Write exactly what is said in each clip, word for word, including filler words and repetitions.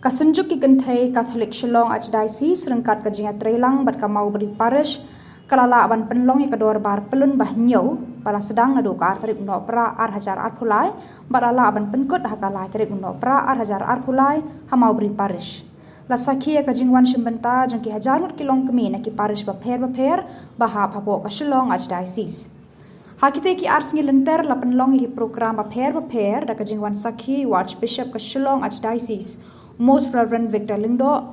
Ka Synjuk ki Kynthei Katholik Shillong Archdiocese ryngkat ka jingïatreilang bad ka Mawbri Parish ka la lah ban pynlong ïa ka dorbar pyllun ba hynñiew ba la sdang naduh ka ar tarik u Nohprah ar hajar arphew lai bad la lah ban pynkut ha ka lai tarik u Nohprah ar hajar arphew lai ha Mawbri Parish. La sakhi ïa ka jingwan shimbynta jong ki hajar ngut ki longkmie na ki parish bapher bapher ba hap hapoh ka Shillong Archdiocese. Ha kitei ki ar sngi lynter la pynlong ïa ki program bapher bapher da ka jingwan sakhi u Archbishop ka Shillong Archdiocese, Most Reverend Victor Lyngdoh,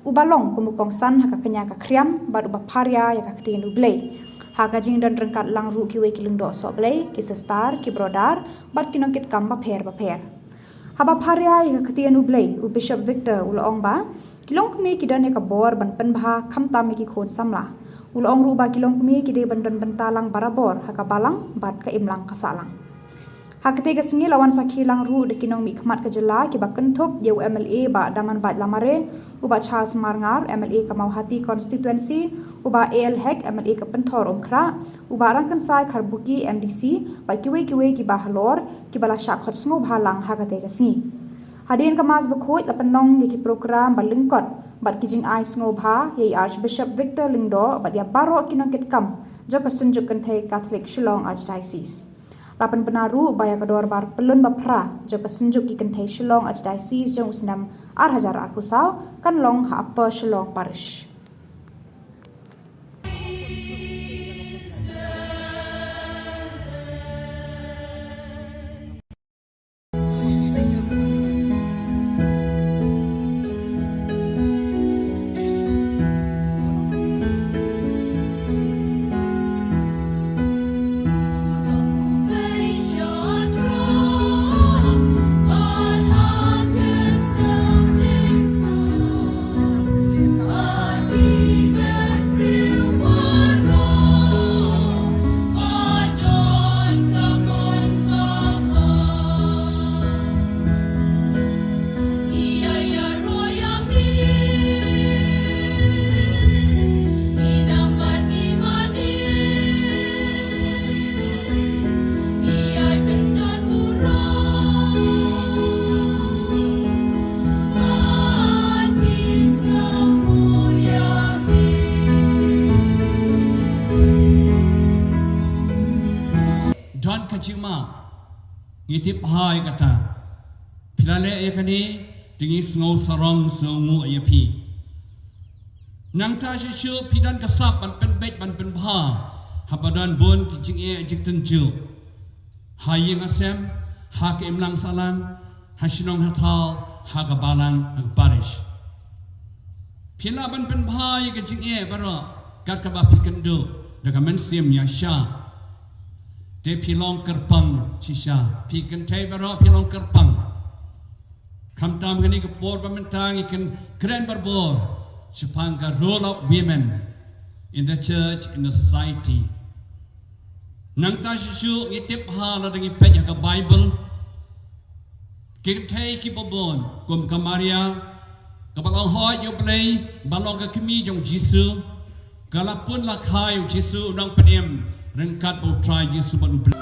uba long kum u kongsan ha ka kñia ka khriam bad uba pharia ïa ka Ktien U Blei. Ha ka jingdon ryngkat lang ruh kiwei ki lyngdoh sohblei, ki sister, ki brother bad ki nongkitkam bapher bapher. Haba pharia ïa ka Ktien U Blei, u Bishop Victor u la ong ba ki longkmie ki don ïa ka bor ban pynbha khamtam ïa ki khun samla. U la ong ruh ba ki longkmie ki dei ban don bynta lang barabor ha ka balang bad ka imlang ka sahlang. Ha katei ka sngi la wan sakhi lang ruh da ki nongmihkhmat ka jylla kiba kynthup ïa u MLA Bah Damanbait Lamare, u Bah Charles Marngar, MLA ka Mawhati Constituency, u Bah A L Hek, MLA ka Pynthor Umkhrah, u Bah Rangkynsai Kharbuki, MDC, bad kiwei kiwei kiba halor kiba la shah khot sngewbha lang ha katei ka sngi. Hadien ka Mass bakhuid la pynlong ïa ki program ba lyngkot bad ki jingai sngewbha ïa i Archbishop Victor Lyngdoh bad ïa baroh ki nongkitkam jong ka Synjuk Kynthei Katholik Shillong Archdiocese. La pynbna ruh ba ïa ka dorbar pyllun baphra jong ka Synjuk ki Kynthei Shillong Archdiocese jong u snem ar hajar arphew saw kan long ha Upper Shillong Parish. Don ka jingmap, ngi tip bha ïa kata. Phi la leh ïa kane, te ngi sngew sarong sngewnguh ïa phi. Nangta shisha phi don ka sap ban pynbeit ban pynbha haba don bun ki jingeh jingtynjuh ha ïing ha sem, ha ka imlang sahlang, ha shnong ha thaw, ha ka balang, ha ka parish. Phi lah ban pynbha ïa ka jingeh baroh kat kaba phi kynduh da ka mynsiem ïaishah. Te phi long kyrpang shisha, phi kynthei baroh phi long kyrpang. Khamtam kane ka por ba mynta ngi kren barabor shaphang ka role of women in the church, in the society. Nangta shisha ngi tip bha lada ngi peit ha ka Bible, ki kynthei kiba bun kum ka Maria, kaba long hoi ïa U Blei, ba long ka kmie jong U Jisu, ka la pun la kha ïa U Jisu u nongpynim ryngkat bad U Trai Jisu bad U Blei.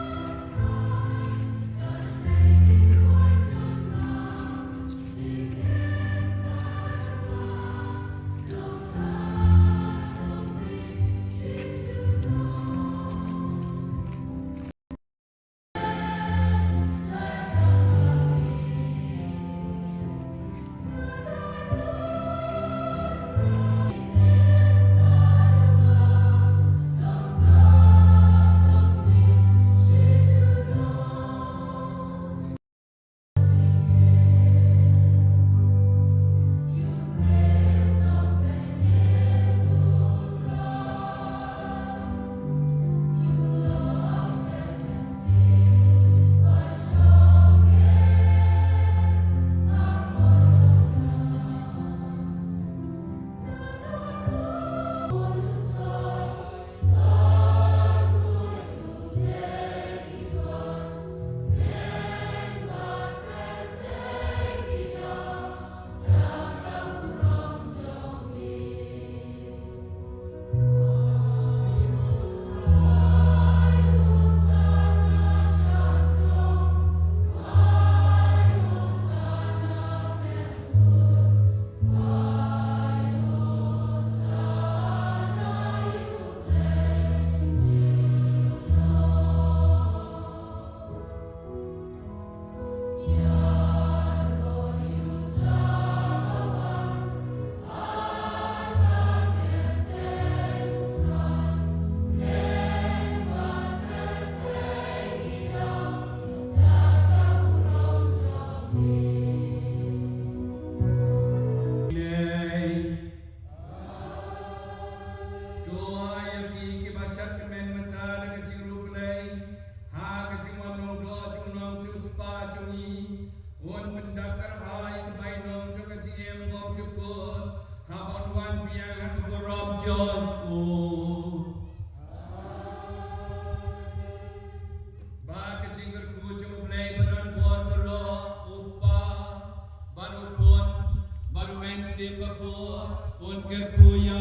Ïoh u. Ba ka jingkyrkhu jong U Blei ba don bor baroh, U Kpa, bad U Khun, bad U Mynsiem Bakhuid, un kyrkhu ïa